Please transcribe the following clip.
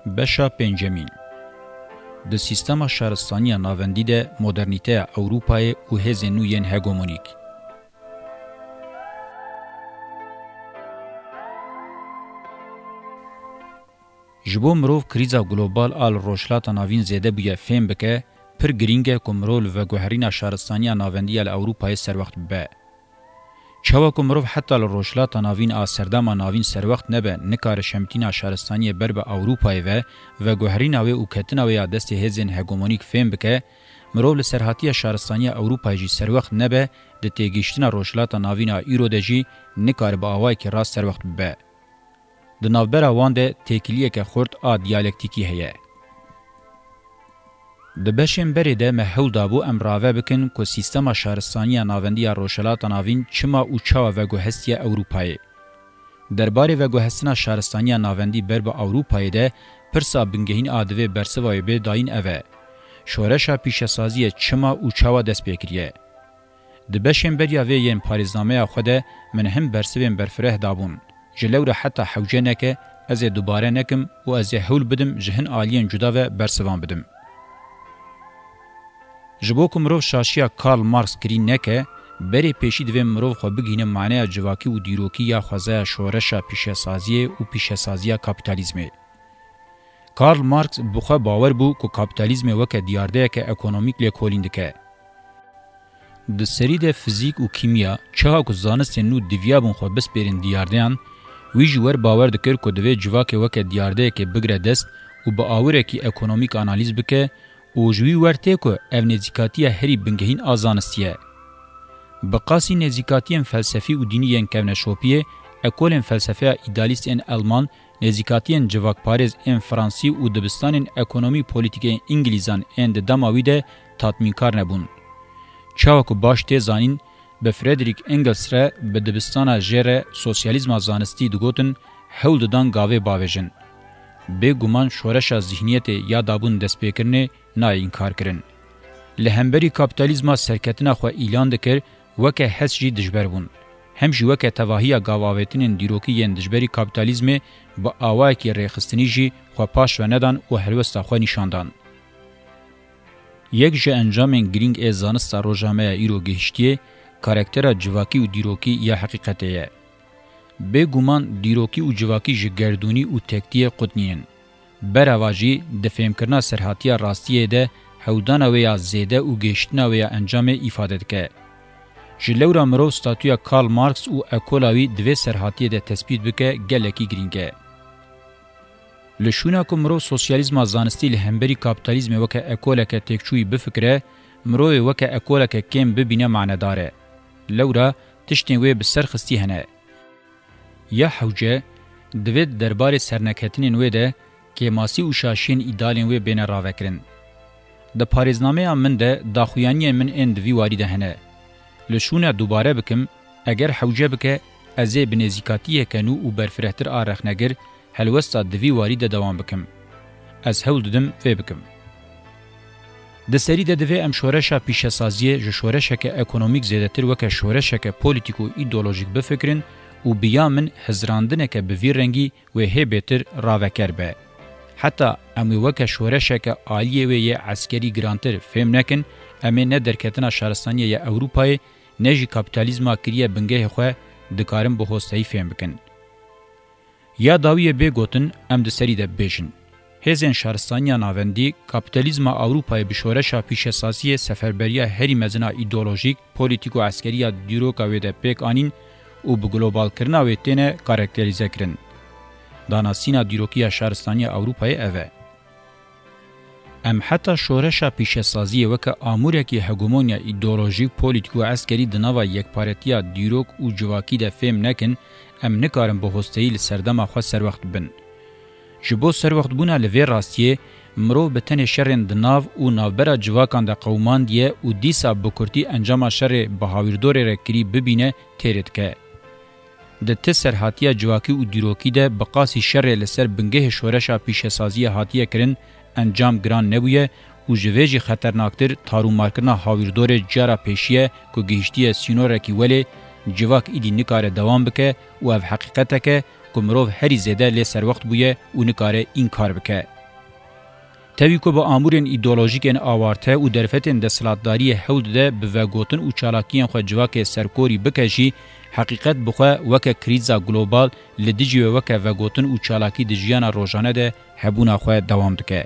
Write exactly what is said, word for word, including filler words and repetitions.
Beşa pêncemîn. Di sîstema şaristaniya navendî de modernîteya Ewropayê û hêzên nû yên hegemonîk. Ji bo mirov krîza global a li Rojhilata Navîn zêde bûye fêm bike, pir girîng e ku mirov li veguherîna şaristaniya navendî ya li Ewropayê serwext bibe. Çawa ku mirov heta li Rojhilata Navîn a serdema navîn serwext nebe, nikare şemtîna şaristaniyê ber bi Ewropayê ve, veguherîna wê û ketina wê ya destê hêzên hegemonîk fêm bike, mirov li serhatiya şaristaniya Ewropayê jî serwext nebe, di têgihiştina Rojhilata Navîn a îro de jî nikare bi awayekî rast serwext bibe. Di navbera wan de têkiliyeke xurt a diyalektîkî heye. Di beşên berê de me hewl dabû em rave bikin ku sîstema şaristaniya navendî ya Rojhilata Navîn çima û çawa veguhestiye Ewropayê. Derbarê veguhestina şaristaniya navendî ber bi Ewropayê de pirsa bingehîn a divê bersiva wê bê dayîn ev e: şoreşa pîşesaziyê çima û çawa dest pê kiriye? Di beşên beriya vê yên parêznameya xwe de min him bersivên berfireh dabûn. Ji lewra heta hewce neke, ez ê dubare nekim û ez ê hewl bidim ji hin aliyên cuda ve bersivan bidim. Ji bo ku mirov şaşiya Karl Marx kirî neke, berê pêşî divê mirov xwe bigihîne maneya civakî û dîrokî ya xwezaya şoreşa pîşesaziyê û pîşesaziya kapîtalîzmê. Karl Marx bi xwe bawer bû ku kapîtalîzmê weke diyardeyeke ekonomîk lêkolîn dike. Di serî de fizîk û kîmya, çawa ku zanistên nû diviyabûn xwe bispêrin diyardeyan, wî ji wer bawer dikir ku divê civakê weke diyardeyekê bigire dest û bi awirekî ekonomîk analîz bike û ji wî wer tê ku ev nêzîkatiya herî bingehîn a zanistî ye. Bi qasî nêzîkatiyên felsefî û dînî yên kevneşopiyê, ekolên felsefeya îdealîst ên Elman, nêzîkatiyên civakparêz ên Fransî û dibistanên ekonomî polîtîk ên Îngilîzan ên di dema wî de tatmînkar nebûn. Çawa ku baş tê zanîn, bi Frederick Engels re bi dibistana jê re sosyalîzma zanistî digotin, hewl didan gavê bavêjin. Bêguman şoreşa zihniyetê ya dabûn destpêkirinê nayê înkarkirin. Li hemberî kapîtalîzma serketina xwe îlan dikir, weke HES jî dijber bûn. Hem jî weke tevahiya gavavêtinên dîrokî yên dijberî kapîtalîzmê bi awayekî rêxistinî jî xwe paş ve nedan û helwesta xwe nîşan dan. Yek ji encamên girîng ê zanista roja me ya îro gihiştiyê, karaktera civakî û dîrokî ya heqîqetê ye. Bêguman dîrokî û civakî ji gerdûnî û tektiyê qut nînin. Bereva jî di fêmkirina serhatiya rastiyê de hewdana wê ya zêde û gihiştina wê ya encamê îfade dike. Ji lewra mirov statûya Karl Marx û ekola wî di vê serhatiyê de tespît bike gelekî girîng e. Li şûna ku mirov sosyalîzma zanistî li hemberî kapîtalîzmê weke ekoleke têkçûyî bifikire, mirovê weke ekoleke kêm bibîne manedar e. Lewra tiştên wê bi ser xistî hene. Ya hewce, divê di derbarê serneketinên wê de kêmasî û şaşiyên îdealên wê bêne ravekirin. Di parêznameya min de daxuyaniyên min ên di vî warî de hene. Li şûna dubare bikim, eger hewce bike, ez ê bi nêzîkatiyeke nû û berfirehtir a rexnegir helwesta di vî warî de dewam bikim. Ez hewl didim vê bikim. Di serî de divê em şoreşa pîşesaziyê ji şoreşeke ekonomîk zêdetir weke şoreşeke polîtîk û îdeolojîk bifikirin û bi ya min hizrandineke bi vî rengî wê hê bêtir raveker be. Heta em wê weke şoreşeke aliyê wê yê eskerî girantir fêm nekin, em ê ne derketina şaristaniyê ya Ewropayê ne jî kapîtalîzma kiriye bingehê xwe dikarin bi hosteyî fêm bikin. Ya dawiyê bê gotin, em di serî de bibêjin. Hêzên şaristaniya navendî, kapîtalîzma Ewropayê bi şoreşa pîşesaziyê seferberiya herî mezin a îdeolojîk, polîtîk û eskerî ya dîroka wê de pêk anîn û bi globalkirina wê têne karakterîze kirin. Danasîna dîrokî ya şaristaniya Ewropayê ev e. Em heta şoreşa pîşesaziyê weke amûrekî hegemonya îdeolojîk, polîtîk û eskerî di nava yekparetiya dîrok û civakî de fêm nekin, em nikarin bi hosteyî li serdema xwe serwext bibin. Ji bo serwextbûna li vê rastiyê, mirov bi tenê şerên di nav û navbera civakan de qewimandiye û dîsa bi kurtî encama şerê bi hawîrdorê re kirî bibîne têrê dike. Di ti serhatiya civakî û dîrokî de bi qasî şerê li ser bingehê şoreşa pîşesaziyê hatiye kirin, encam giran nebûye û ji vê jî xeternaktir tarûmarkirina hawîrdorê cara pêşî ye ku gihiştiye sînorekî welê civak îdî nikare dewam bike û ev heqîqetek e ku mirov herî zêde lê serwext bûye û nikare înkar bike. Tevî ku bi amûrên îdeolojîk ên awarte û derfetên desthilatdariyê hewl dide bi vegotin û çalakiyên xwe civakê serkorî bike jî, heqîqet bi xwe weke krîza global li dijî wê weke vegotin û çalakî di jiyana rojane de hebûna xwe dewam dike.